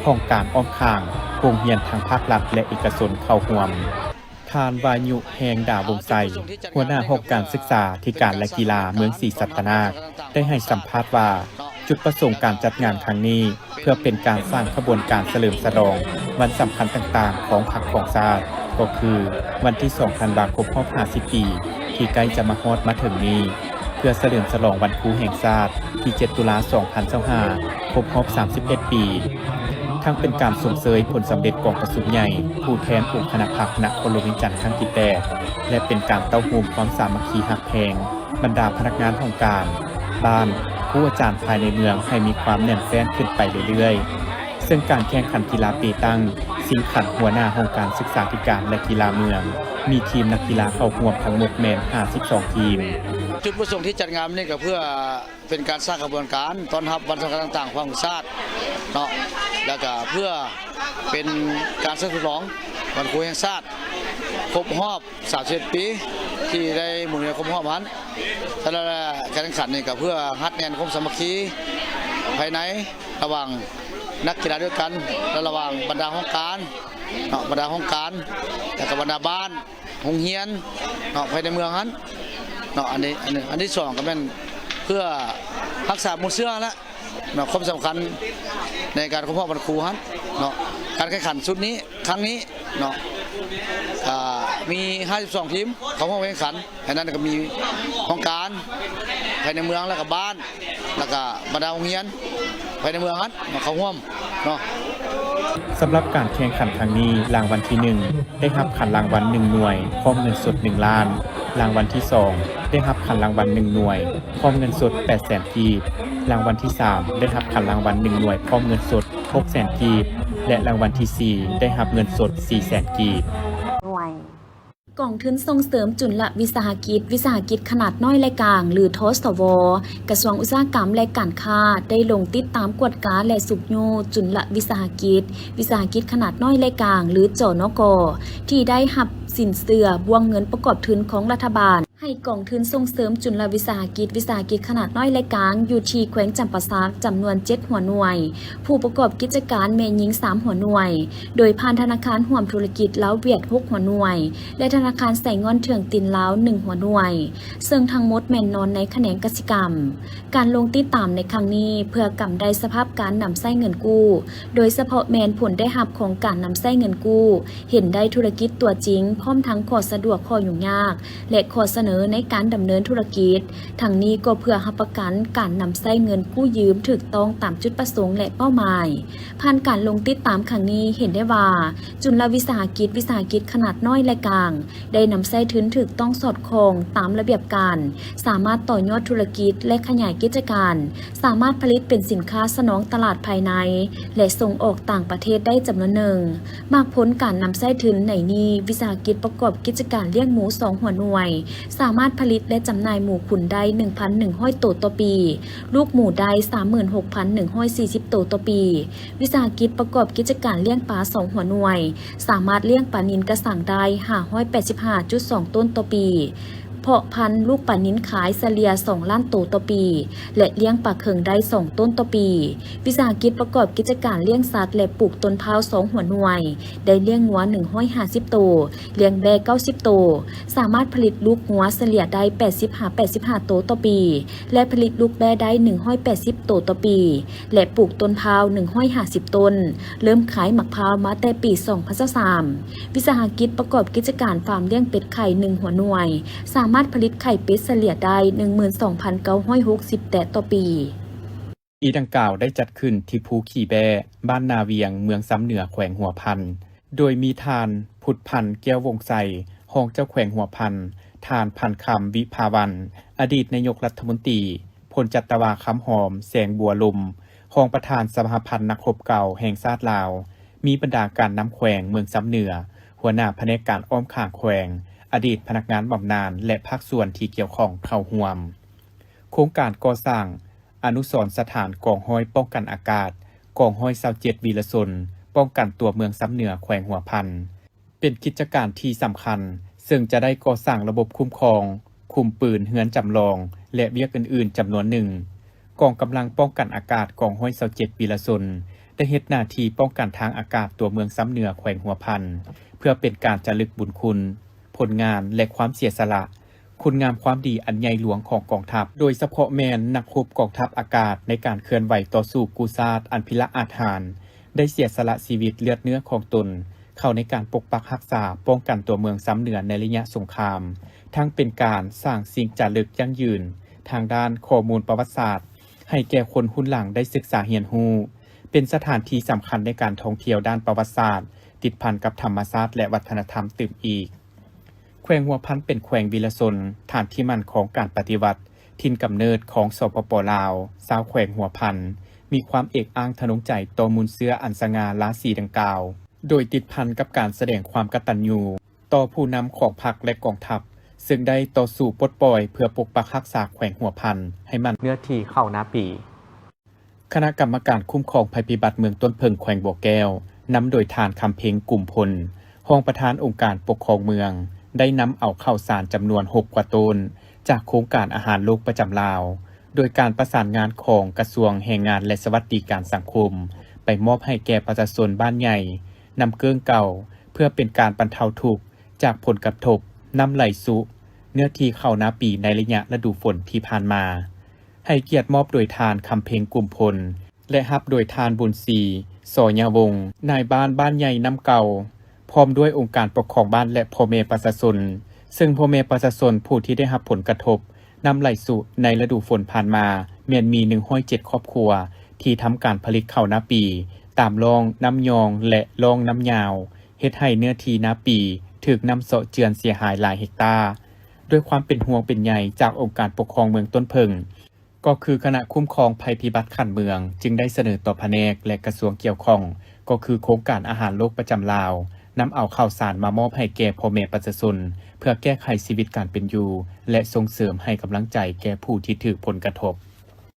ຫ້ອງການອ້ອມຂ້າງ, ໂຮງຮຽນທັງພາກລັດ ແລະ ເອກະຊົນເຂົ້າຮ່ວມ. ທ່ານ ວາຍຸ ແຮງດາວົງໄຊ, ຫົວໜ້າຫ້ອງການສຶກສາທິການ ແລະ ກິລາເມືອງສີສັດຕະນາກ ໄດ້ໃຫ້ສຳພາດວ່າ, ຈຸດປະສົງການຈັດງານຄັ້ງນີ້ ເພື່ອເປັນການສ້າງຂະບວນການສະເຫຼີມສະຫຼອງວັນສຳຄັນຕ່າງໆຂອງພັກຂອງຊາດ, ກໍຄືວັນທີສອງ ທັນວາ ຄົບຮອບຫ້າສິບປີ ທີ່ໃກ້ຈະມາຮອດມາເຖິງນີ້, ເພື່ອສະເຫຼີມສະຫຼອງວັນຄູແຫ່ງຊາດ ທີເຈັດ ຕຸລາ ສອງພັນຊາວຫ້າ ຄົບຮອບສາມສິບເອັດປີ, ທັງເປັນການຊົມເຊີຍຜົນສຳເລັດກອງປະຊຸມໃຫຍ່ຜູ້ແທນອົງຄະນະພັກນະຄອນຫຼວງວຽງຈັນຄັ້ງທີແປດ ແລະ ເປັນການເຕົ້າໂຮມຄວາມສາມັກຄີຮັກແພງບັນດາພະນັກງານຫ້ອງການ, ບ້ານ, ຄູອາຈານພາຍໃນເມືອງໃຫ້ມີຄວາມແໜ້ນແຟ້ນຂຶ້ນໄປເລື້ອຍໆ. ເຊິ່ງການແຂ່ງຂັນກິລາເປຕັງ, ຊິງຂັນຫົວໜ້າຫ້ອງການສຶກສາທິການ ແລະ ກິລາເມືອງ, ມີທີມນັກກິລາເຂົ້າຮ່ວມທັງໝົດແມ່ນຫ້າສິບສອງທີມ. ຈຸດປະສົງທີ່ຈັດງານນີ້ກໍເພື່ອ ເປັນການສ້າງຂະບວນການຕ້ອນຮັບວັນສຳຄັນຕ່າງໆຂອງຊາດເນາະ ແລ້ວກະເພື່ອເປັນການສະເຫຼີມສະຫຼອງວັນຄູແຫ່ງຊາດ ຄົບຮອບສາມສິບເອັດປີ ທີ່ໄດ້ໝູນວຽນຄົບຮອບຫັ້ນ. ສະນັ້ນແຫຼະ ການແຂ່ງຂັນນີ້ກະເພື່ອຮັດແໜ້ນຄວາມສາມັກຄີພາຍໃນລະຫວ່າງນັກກິລາດ້ວຍກັນ ແລະ ລະຫວ່າງບັນດາຫ້ອງການເນາະ ບັນດາຫ້ອງການ ແລ້ວກະບັນດາບ້ານ ໂຮງຮຽນເນາະ ພາຍໃນເມືອງຫັ້ນເນາະ. ອັນນີ້ ອັນນີ້ ອັນທີສອງກໍແມ່ນເພື່ອຮັກສາມູນເຊື້ອຫັ້ນແຫຼະເນາະ ຄວາມສຳຄັນໃນການຄົບຮອບວັນຄູຫັ້ນເນາະ. ການແຂ່ງຂັນຊຸດນີ້ ຄັ້ງນີ້ເນາະ ອ່າ ມີຫ້າສິບສອງທີມເຂົ້າຮ່ວມແຂ່ງຂັນ, ໃນນັ້ນກໍມີຫ້ອງການພາຍໃນເມືອງ ແລ້ວກໍບ້ານ ແລ້ວກະບັນດາໂຮງຮຽນພາຍໃນເມືອງຫັ້ນມາເຂົ້າຮ່ວມເນາະ. ສຳລັບການແຂ່ງຂັນຄັ້ງນີ້, ລາງວັນທີໜຶ່ງ ໄດ້ຮັບຂັນລາງວັນໜຶ່ງໜ່ວຍ ພ້ອມເງິນສົດໜຶ່ງລ້ານ, ລາງວັນທີສອງ ໄດ້ຮັບຂັນລາງວັນໜຶ່ງໜ່ວຍ ພ້ອມເງິນສົດແປດແສນກີບ, ລາງວັນທີສາມ ໄດ້ຮັບຂັນລາງວັນໜຶ່ງໜ່ວຍ ພ້ອມເງິນສົດຫົກແສນກີບ ແລະ ລາງວັນທີສີ່ ໄດ້ຮັບເງິນສົດສີ່ແສນກີບ. ກອງທຶນສົ່ງເສີມຈຸນລະວິສາຫະກິດ, ວິສາຫະກິດຂະໜາດນ້ອຍ ແລະ ກາງ ຫຼື ທສວ, ກະຊວງອຸດສາຫະກຳ ແລະ ການຄ້າ ໄດ້ລົງຕິດຕາມກວດກາ ແລະ ຊຸກຍູ້ຈຸນລະວິສາຫະກິດ, ວິສາຫະກິດຂະໜາດນ້ອຍ ແລະ ກາງ ຫຼື ຈນກ, ທີ່ໄດ້ຮັບສິນເຊື່ອບ່ວງເງິນປະກອບທຶນຂອງລັດຖະບານ ໃຫ້ກອງທຶນສົ່ງເສີມຈຸນລະວິສາຫະກິດ, ວິສາຫະກິດຂະໜາດນ້ອຍ ແລະ ກາງ ຢູ່ທີ່ແຂວງຈຳປາສັກ ຈຳນວນເຈັດຫົວໜ່ວຍ, ຜູ້ປະກອບກິດຈະການແມ່ຍິງສາມຫົວໜ່ວຍ, ໂດຍຜ່ານທະນາຄານຮ່ວມທຸລະກິດລາວຫວຽດຫົກຫົວໜ່ວຍ ແລະ ທະນາຄານໄຊງ່ອນເຖື່ອງຕິນລາວໜຶ່ງຫົວໜ່ວຍ, ເຊິ່ງທັງໝົດແມ່ນນອນໃນຂະແໜງກະສິກຳ. ການລົງຕິດຕາມໃນຄັ້ງນີ້ ເພື່ອກຳໄດ້ສະພາບການນຳໃຊ້ເງິນກູ້, ໂດຍສະເພາະແມ່ນຜົນໄດ້ຮັບຂອງການນຳໃຊ້ເງິນກູ້, ເຫັນໄດ້ທຸລະກິດຕົວຈິງ, ພ້ອມທັງຂໍ້ສະດວກ, ຂໍ້ຫຍຸ້ງຍາກ ແລະ ຂໍ້ສະເໜີໃນການດຳເນີນທຸລະກິດ. ທັງນີ້ກໍເພື່ອຮັບປະກັນການນຳໃຊ້ເງິນກູ້ຢືມຖືກຕ້ອງຕາມຈຸດປະສົງ ແລະ ເປົ້າໝາຍ. ຜ່ານການລົງຕິດຕາມຄັ້ງນີ້ ເຫັນໄດ້ວ່າ ຈຸນລະວິສາຫະກິດ, ວິສາຫະກິດຂະໜາດນ້ອຍ ແລະ ກາງ ໄດ້ນຳໃຊ້ທຶນຖືກຕ້ອງສອດຄ່ອງຕາມລະບຽບການ, ສາມາດຕໍ່ຍອດທຸລະກິດ ແລະ ຂະຫຍາຍກິດຈະການ, ສາມາດຜະລິດເປັນສິນຄ້າສະໜອງຕະຫຼາດພາຍໃນ ແລະ ສົ່ງອອກຕ່າງປະເທດໄດ້ຈຳນວນໜຶ່ງ. ໝາກຜົນການນຳໃຊ້ທຶນໃນນີ້, ວິສາຫະກິດປະກອບກິດຈະການລ້ຽງໝູສອງຫົວໜ່ວຍ ສາມາດຜະລິດ ແລະ ຈຳໜ່າຍໝູຂຸນໄດ້ໜຶ່ງພັນໜຶ່ງຮ້ອຍໂຕຕໍ່ປີ, ລູກໝູໄດ້ສາມໝື່ນຫົກພັນໜຶ່ງຮ້ອຍສີ່ສິບໂຕຕໍ່ປີ. ວິສາຫະກິດປະກອບກິດຈະການລ້ຽງປາສອງຫົວໜ່ວຍ ສາມາດລ້ຽງປານິນກະສັງໄດ້ຫ້າຮ້ອຍແປດສິບຫ້າຈຸດສອງໂຕນຕໍ່ປີ, ເພາະພັນລູກປານິນຂາຍສະເລ່ຍສອງລ້ານໂຕຕໍ່ປີ ແລະ ລ້ຽງປາເຄິງໄດ້ສອງໂຕນຕໍ່ປີ. ວິສາຫະກິດປະກອບກິດຈະການລ້ຽງສັດ ແລະ ປູກຕົ້ນພ້າວສອງຫົວໜ່ວຍ ໄດ້ລ້ຽງງົວໜຶ່ງຮ້ອຍຫ້າສິບໂຕ, ລ້ຽງແບ້ເກົ້າສິບໂຕ, ສາມາດຜະລິດລູກງົວສະເລ່ຍໄດ້ແປດສິບຫາແປດສິບຫ້າໂຕຕໍ່ປີ ແລະ ຜະລິດລູກແບ້ໄດ້ໜຶ່ງຮ້ອຍແປດສິບໂຕຕໍ່ປີ ແລະ ປູກຕົ້ນພ້າວໜຶ່ງຮ້ອຍຫ້າສິບຕົ້ນ, ເລີ່ມຂາຍໝາກພ້າວມາແຕ່ປີສອງພັນຊາວສາມ. ວິສາຫະກິດປະກອບກິດຈະການຟາມລ້ຽງເປັດໄຂ່ໜຶ່ງຫົວໜ່ວຍ ສາມາດຜະລິດໄຂ່ເປັດສະເລ່ຍໄດ້ໜຶ່ງໝື່ນສອງພັນເກົ້າຮ້ອຍຫົກສິບແຕະຕໍ່ປີ. ພິທີດັ່ງກ່າວໄດ້ຈັດຂຶ້ນທີ່ພູຂີ້ແບ້ ບ້ານນາວຽງ ເມືອງຊຳເໜືອ ແຂວງຫົວພັນ, ໂດຍມີທ່ານ ພຸດພັນ ແກ້ວວົງໄຊ ຮອງເຈົ້າແຂວງຫົວພັນ, ທ່ານ ພັນຄຳ ວິພາວັນ ອະດີດນາຍົກລັດຖະມົນຕີ, ພົນຈັດຕະວາ ຄຳຫອມ ແສງບົວລົມ ຮອງປະທານສະມາພັນນັກຮົບເກົ່າແຫ່ງຊາດລາວ, ມີບັນດາການນຳແຂວງເມືອງຊຳເໜືອ, ຫົວໜ້າພະແນກການອ້ອມຂ້າງແຂວງ, ອະດີດພະນັກງານບຳນານ ແລະ ພາກສ່ວນທີ່ກ່ຽວຂ້ອງເຂົ້າຮ່ວມ. ໂຄງການກໍ່ສ້າງ ອະນຸສອນສະຖານກອງຮ້ອຍປ້ອງກັນອາກາດ ກອງຮ້ອຍຊາວເຈັດ ວີລະຊົນ ປ້ອງກັນຕົວເມືອງຊຳເໜືອ ແຂວງຫົວພັນ ເປັນກິດຈະການທີ່ສຳຄັນ ເຊິ່ງຈະໄດ້ກໍ່ສ້າງລະບົບຄຸ້ມຄອງ, ຄຸມປືນເຮືອນຈຳລອງ ແລະ ວຽກອື່ນໆຈຳນວນໜຶ່ງ. ກອງກຳລັງປ້ອງກັນອາກາດກອງຮ້ອຍຊາວເຈັດ ວີລະຊົນ ໄດ້ເຮັດໜ້າທີ່ປ້ອງກັນທາງອາກາດຕົວເມືອງຊຳເໜືອ ແຂວງຫົວພັນ ເພື່ອເປັນການຈາລຶກບຸນຄຸນ, ຜົນງານ ແລະ ຄວາມເສຍສະຫຼະ ຄຸນງາມຄວາມດີອັນໃຫຍ່ຫຼວງຂອງກອງທັບ, ໂດຍສະເພາະແມ່ນນັກຮົບກອງທັບອາກາດໃນການເຄື່ອນໄຫວຕໍ່ສູ້ກູ້ຊາດອັນພິລະອາດຫານ, ໄດ້ເສຍສະຫຼະຊີວິດເລືອດເນື້ອຂອງຕົນເຂົ້າໃນການປົກປັກຮັກສາປ້ອງກັນຕົວເມືອງຊຳເໜືອໃນໄລຍະສົງຄາມ, ທັງເປັນການສ້າງສິ່ງຈາລຶກຢັ້ງຢືນທາງດ້ານຂໍ້ມູນປະຫວັດສາດໃຫ້ແກ່ຄົນຮຸ່ນຫຼັງໄດ້ສຶກສາຮຽນຮູ້, ເປັນສະຖານທີ່ສຳຄັນໃນການທ່ອງທ່ຽວດ້ານປະຫວັດສາດ, ຕິດພັນກັບທຳມະຊາດ ແລະ ວັດທະນະທຳຕື່ມອີກ. ແຂວງຫົວພັນເປັນແຂວງວິລະຊົນ, ຖານທີ່ໝັ້ນຂອງການປະຕິວັດ, ຖິ່ນກຳເນີດຂອງ ສປປ ລາວ, ຊາວແຂວງຫົວພັນ ມີຄວາມເອກອ້າງທະນົງໃຈຕໍ່ມູນເຊື້ອອັນສະຫງ່າລາສີດັ່ງກ່າວ, ໂດຍຕິດພັນກັບການສະແດງຄວາມກະຕັນຍູຕໍ່ຜູ້ນຳຂອງພັກ ແລະ ກອງທັບ, ເຊິ່ງໄດ້ຕໍ່ສູ້ປົດປ່ອຍເພື່ອປົກປັກຮັກສາແຂວງຫົວພັນໃຫ້ໝັ້ນເນື້ອທີ່ເຂົ້ານາປີ. ຄະນະກຳມະການຄຸ້ມຄອງໄພພິບັດເມືອງຕົ້ນເຜິ້ງ ແຂວງບໍ່ແກ້ວ ນຳໂດຍທ່ານ ຄຳເພັງ ກຸມພົນ ຮອງປະທານອົງການປົກຄອງເມືອງ ໄດ້ນຳເອົາເຂົ້າສານຈຳນວນຫົກກວ່າໂຕນ ຈາກໂຄງການອາຫານໂລກປະຈຳລາວ, ໂດຍການປະສານງານຂອງກະຊວງແຮງງານ ແລະ ສະຫວັດດີການສັງຄົມ ໄປມອບໃຫ້ແກ່ປະຊາຊົນບ້ານໃຫຍ່ ນ້ຳເກິ່ງເກົ່າ ເພື່ອເປັນການບັນເທົາທຸກຈາກຜົນກະທົບນ້ຳໄຫຼຊຸ ເນື້ອທີ່ເຂົ້ານາປີໃນໄລຍະລະດູຝົນທີ່ຜ່ານມາ. ໃຫ້ກຽດມອບໂດຍທ່ານ ຄຳເພັງ ກຸມພົນ ແລະ ຮັບໂດຍທ່ານ ບຸນສີ ສໍຍາວົງ ນາຍບ້ານບ້ານໃຫຍ່ນ້ຳເກົ່າ ພ້ອມດ້ວຍອົງການປົກຄອງບ້ານ ແລະ ພໍ່ແມ່ປະຊາຊົນ, ເຊິ່ງພໍ່ແມ່ປະຊາຊົນຜູ້ທີ່ໄດ້ຮັບຜົນກະທົບນ້ຳໄຫຼຊຸໃນລະດູຝົນຜ່ານມາ ແມ່ນມີໜຶ່ງຮ້ອຍເຈັດຄອບຄົວ ທີ່ທຳການຜະລິດເຂົ້ານາປີ ຕາມຮ່ອງນ້ຳຍອງ ແລະ ຮ່ອງນ້ຳຍາວ, ເຮັດໃຫ້ເນື້ອທີ່ນາປີຖືກນ້ຳເຊາະເຈື່ອນເສຍຫາຍຫຼາຍເຮັກຕາ. ດ້ວຍຄວາມເປັນຫ່ວງເປັນໃຍຈາກອົງການປົກຄອງເມືອງຕົ້ນເຜິ້ງ ກໍຄືຄະນະຄຸ້ມຄອງໄພພິບັດຂັ້ນເມືອງ ຈຶ່ງໄດ້ສະເໜີຕໍ່ພະແນກ ແລະ ກະຊວງກ່ຽວຂ້ອງ ກໍຄືໂຄງການອາຫານໂລກປະຈຳລາວ ນຳເອົາເຂົ້າສານມາມອບໃຫ້ແກ່ພໍ່ແມ່ປະຊາຊົນ ເພື່ອແກ້ໄຂຊີວິດການເປັນຢູ່ ແລະ ສົ່ງເສີມໃຫ້ກຳລັງໃຈແກ່ຜູ້ທີ່ຖືກຜົນກະທົບ.